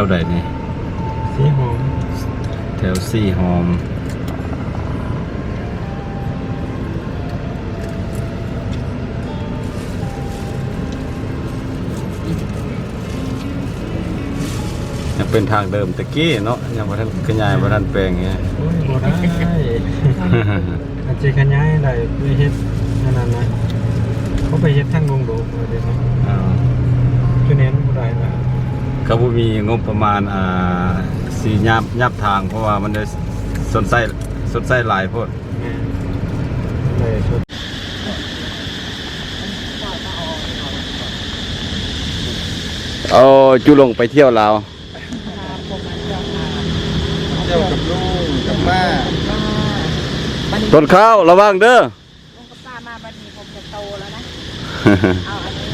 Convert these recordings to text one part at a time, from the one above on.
ວໃດນີ້? ສີຫອມ ແຖວສີຫອມ. ຍັງເປັນທາງເດີມແຕ່ກີ້ເນາະ ຍັງບໍ່ທັນຂະຫຍາຍ ບໍ່ທັນແປງຫຍັງ. ໂອ້ຍ ບໍ່ໄດ້ ອາດຈະຂະຫຍາຍໄດ້ ໄປເຮັດອັນນັ້ນນະ ເຂົາໄປເຮັດທາງດົງໂດກວ່າຊັ້ນເນາະ. ອ່າ ຢູ່ແໜ້ນບໍ່ໄດ້ລະ ເຂົາບໍ່ມີງົບປະມານ ອ່າ ຊິຫຍາບ ຫຍາບທາງ ເພາະວ່າມັນໄດ້ຊົດໃຊ້ ຊົດໃຊ້ຫຼາຍໂພດ. ແມ່ນ ໄດ້ຊົດ. ເອົາ ຈຸລົງໄປທ່ຽວລາວ ທ່ຽວກັບລຸງກັບປ້າ. ຕົ້ນຂ້າວ ລະວັງເດີ. ລຸງກັບປ້າມາບັດນີ້ ຜົມຈະໂຕແລ້ວນະ. ເອົາອັນນີ້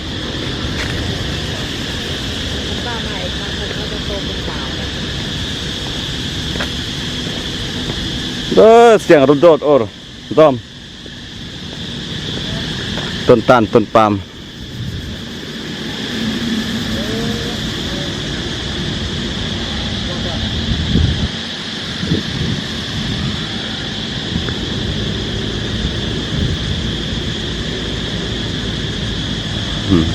ຄຸນປ້າມາອີກຄັ້ງ ຜົມກໍຈະໂຕເປັນສາວແລ້ວ. ເດີ ສຽງໂດດໆ ໂອ້ ດອມ ຕົ້ນຕານຕົ້ນປາມ. ອືມ.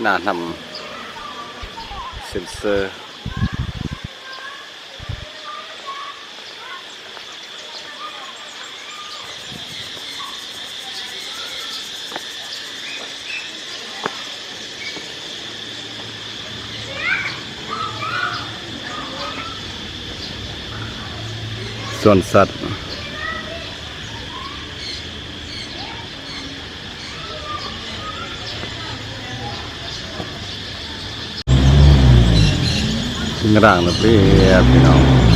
ໜ້ານຳເຊັນເຊີ. ສວນສັດ ເຄື່ອງລາງລະບຽບ ພີ່ນ້ອງ.